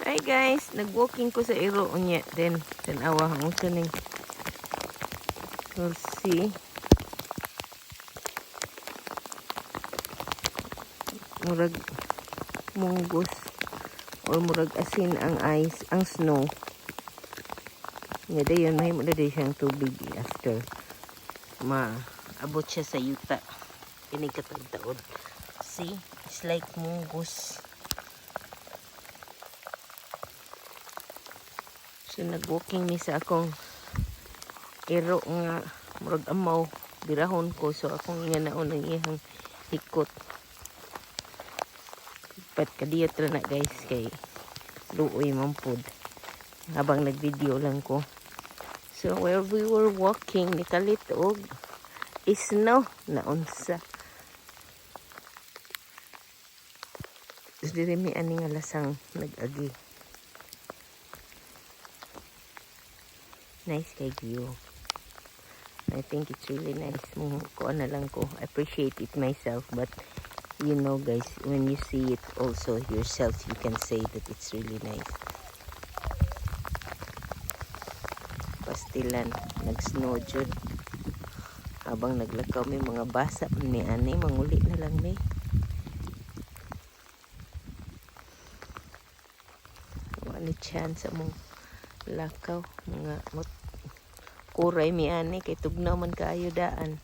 Hi guys, nag-walking ko sa iro unya then tanawa ang unsa ning. We'll see. Murag munggos or murag asin ang ice, ang snow. Nga dayon mahimo na dayon siyang tubig after maabot siya sa yuta. Kini katag-taod. See? It's like munggos. So nag-walking mi sa akong iro nga murag amaw birahon ko, so akong inganaon ang iyang hikot. But kadiyot ra na, guys, kay luoy man pud habang nag-video lang ko. So where we were walking, nikalit og snow na unsa. Diri mi ani nga lasang nag-agi. Nice kay view. I think it's really nice. Mo kuan na lang ko. I appreciate it myself, but you know, guys, when you see it also yourself, you can say that it's really nice. Pastilan, nag-snow jud. Habang naglakaw may mga basa ni ani, manguli na lang mi. Wala ni chance among lakaw mga mot kuray mi ani kay tugnaw man kaayo daan.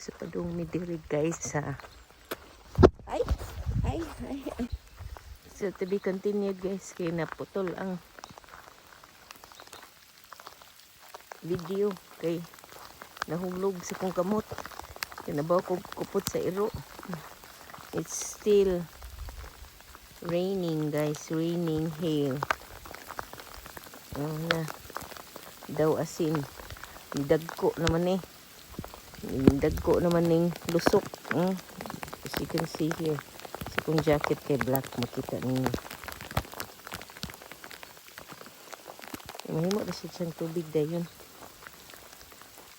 So padung mi diri, guys, sa ay ay ay ay. So to be continued, guys, kay naputol ang video kay nahulog sa kong kamot. Kay nabaw ko kupot sa iro. It's still raining, guys, raining hail. Oh na. Daw asin. Dagko naman eh. Dagko naman ning lusok. As you can see here. Sa kong jacket kay black, makita ninyo. Mahimo ra siya siyang tubig dayon.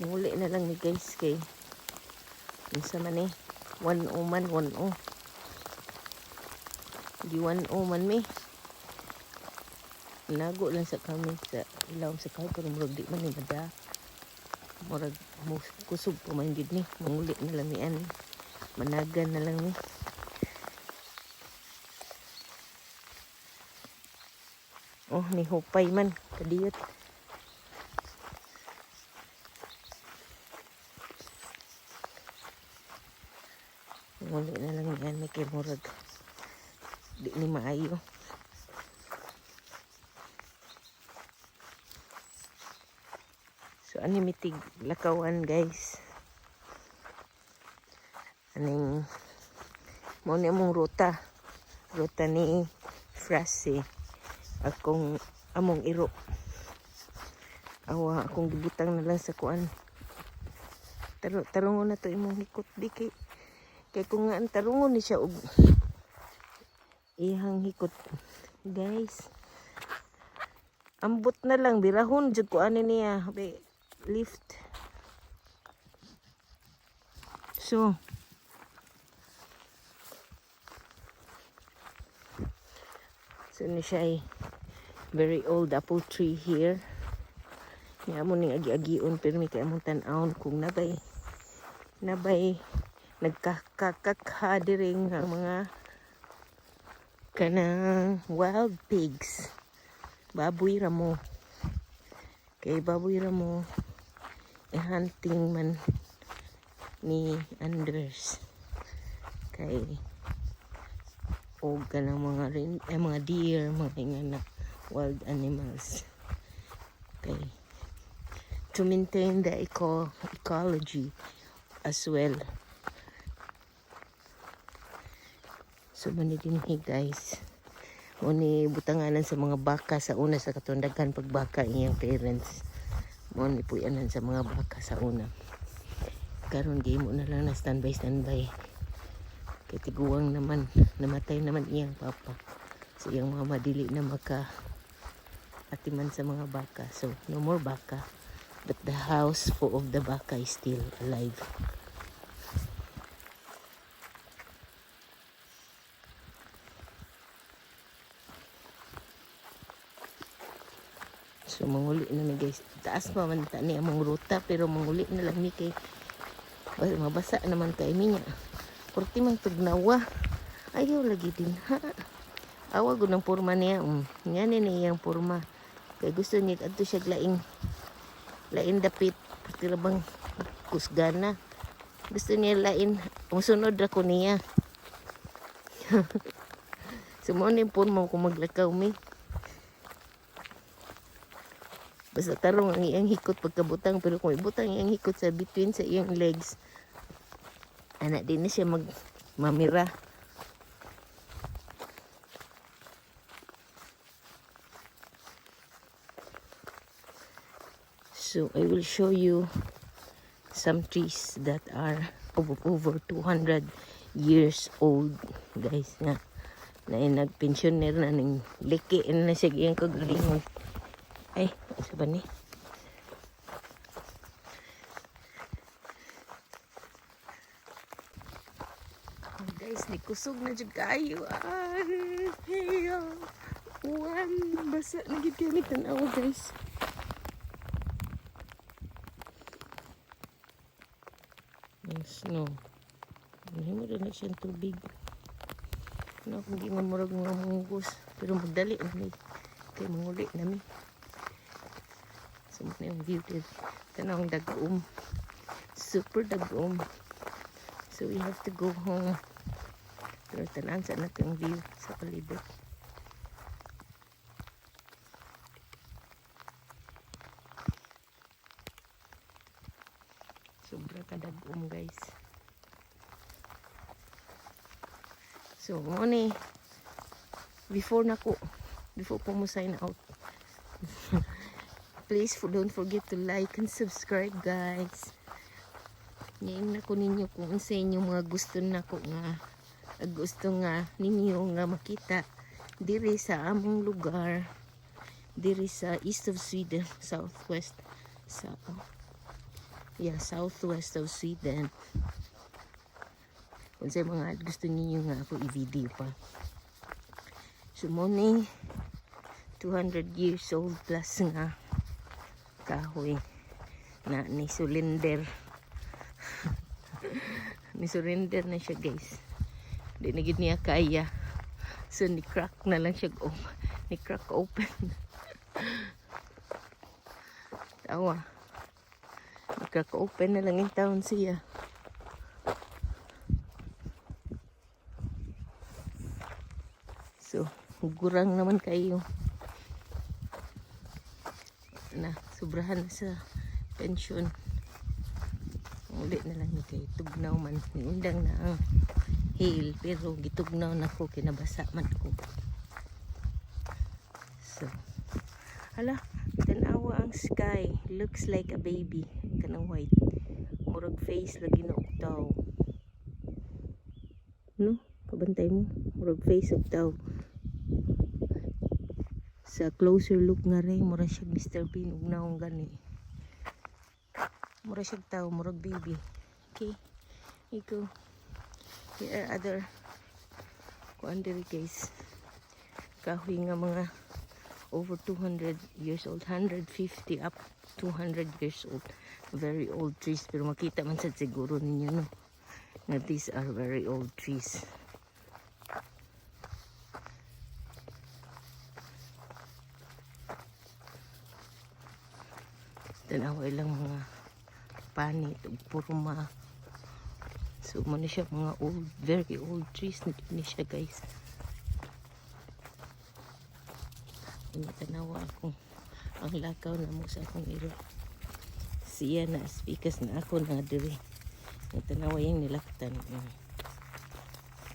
Muli na lang ni, guys, kay unsa man eh. 1-0 man, 1-0. Di 1-0 man mi. Nago lang sa kami sa ilawom sa kahoy pero murag di man ni mada. Murag mo kusog pa man gyud ni. Manguli na lang mi ani. Managan na lang mi. Oh, ni hupay man kadiyot. Muli na lang mi ani kay murag di ni maayo. So ani mitig lakawan, guys. Aning mao ni among ruta. Ruta ni Frase. Akong among iro. Awa akong gibutang na lang sa kuan. Taro tarungon na to imong hikot di kay kung nga ang tarungon ni siya og ihang hikot, guys. Ambot na lang birahon jud ko ani niya be lift. So ni siya ay very old apple tree here. Nga mo ning agi-agion pero may kay among tan-awon kung nabay nagkakakakha diri nga mga kanang wild pigs. Baboy ra mo. Kay baboy ra mo i-hunting man ni Anders. Kay og kanang mga rin, eh, mga deer, mga ingana wild animals. Kay to maintain the ecology as well. So mani din hi, guys. Mo ni butanganan sa mga baka sa una sa katong daghan pagbaka iyang parents. Mo ni puyanan sa mga baka sa una. Karon di mo na lang na standby standby. Kay tiguang naman, namatay naman iyang papa. So iyang mama dili na maka atiman sa mga baka. So no more baka. But the house full of the baka is still alive. So manguli na mi, guys. Taas pa man ta ni among ruta pero manguli na lang mi kay mabasa naman kay mi niya. Porti man tugnawa. Ayaw lagi din ha. Awa gud ang porma niya. Nga ni iyang porma. Kay gusto niya adto siya laing lain dapit. Porti ra bang kusgana. Gusto niya lain. Musunod ra ko niya. So mo ni porma kung maglakaw mi. Basta tarong ang iyang hikot pagkabutang, pero kung ibutang iyang hikot sa between sa iyang legs, ana, di na siya mag mamira. So I will show you some trees that are over 200 years old, guys, nga na nagpensioner na ning liki na siya iyang kagalingon. Ay, isa ba ni? Oh, guys, ni kusog na jud kayo. Ay, hiya. Uwan, basa na gid kami, tanawa, guys. Ang snow. Nahimo rin na siyang tubig. Ano akong giingon, murag mga munggos. Pero magdali na mi. Kay manguli na mi. So, mo na yung view dito. Tanawang dagom. Super dagom. So, we have to go home. Pero tanan sa natin ang view sa palibot. Sobra kadagom, guys. So, mo ni before ko mo sign out. Please don't forget to like and subscribe, guys. Ngayon na ko ninyo kung unsa inyong mga gusto nako nga gusto nga ninyo nga makita diri sa among lugar, diri sa east of Sweden, southwest sa, yeah, southwest of Sweden. Kung sa mga gusto ninyo nga ako i-video pa. So mo ni 200 years old plus nga kahoy na ni surrender. Ni surrender na siya, guys. Di na gid niya kaya. So ni crack na lang siya, oh, ni crack open. Tawa. Ni crack open na lang in town siya. So, gurang naman kayo. Na, sobrahan na sa pensyon. Uli na lang ni kay tugnaw man. Niundang na ang hail pero gitugnaw na ko, kinabasa man ko. So, hala, tanawa ang sky. Looks like a baby. Kanang white. Murag face lagi na og tao. No? Kabantay mo. Murag face og tao. Sa closer look nga rin, mura siya Mr. Bean ug naong gani. Mura siya tao, murag baby. Okay. Ikaw. Here are other kuan diri, guys. Kahoy nga mga over 200 years old, 150 up 200 years old. Very old trees pero makita man sad siguro ninyo, no, na these are very old trees. Tanawa ilang mga panit ug purma. So mo na siya mga old, very old trees na ni siya, guys. Inya tanawa akong ang lakaw na mo sa akong iro. Siya na speakers na ako na diri. Nga tanawa yung nilaktan.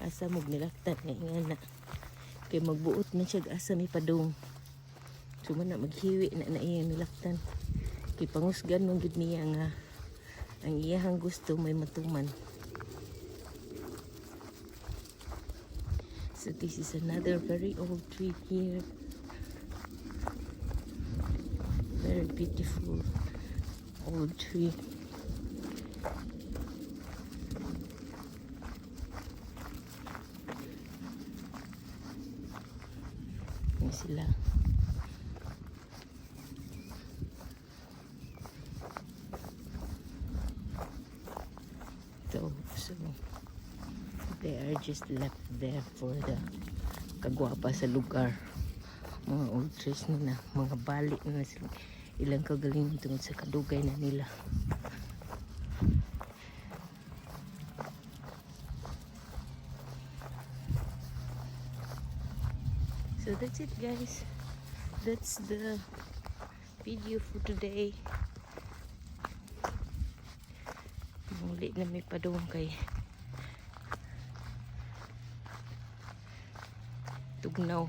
Asa mo nilaktan nga nga na. Kay magbuot man siya asa may padung. So man na maghiwi na na iyang nilaktan. Kay pangusgan man gud niya nga ang iyahang gusto may matuman. So this is another very old tree here. Very beautiful old tree. Yan sila. Though. So they are just left there for the kagwapa sa lugar. Mga old trees na na, mga bali na na sila. Ilang kagalingon tungod sa kadugay na nila. So that's it, guys. That's the video for today. Muli na may padung kay tugnaw.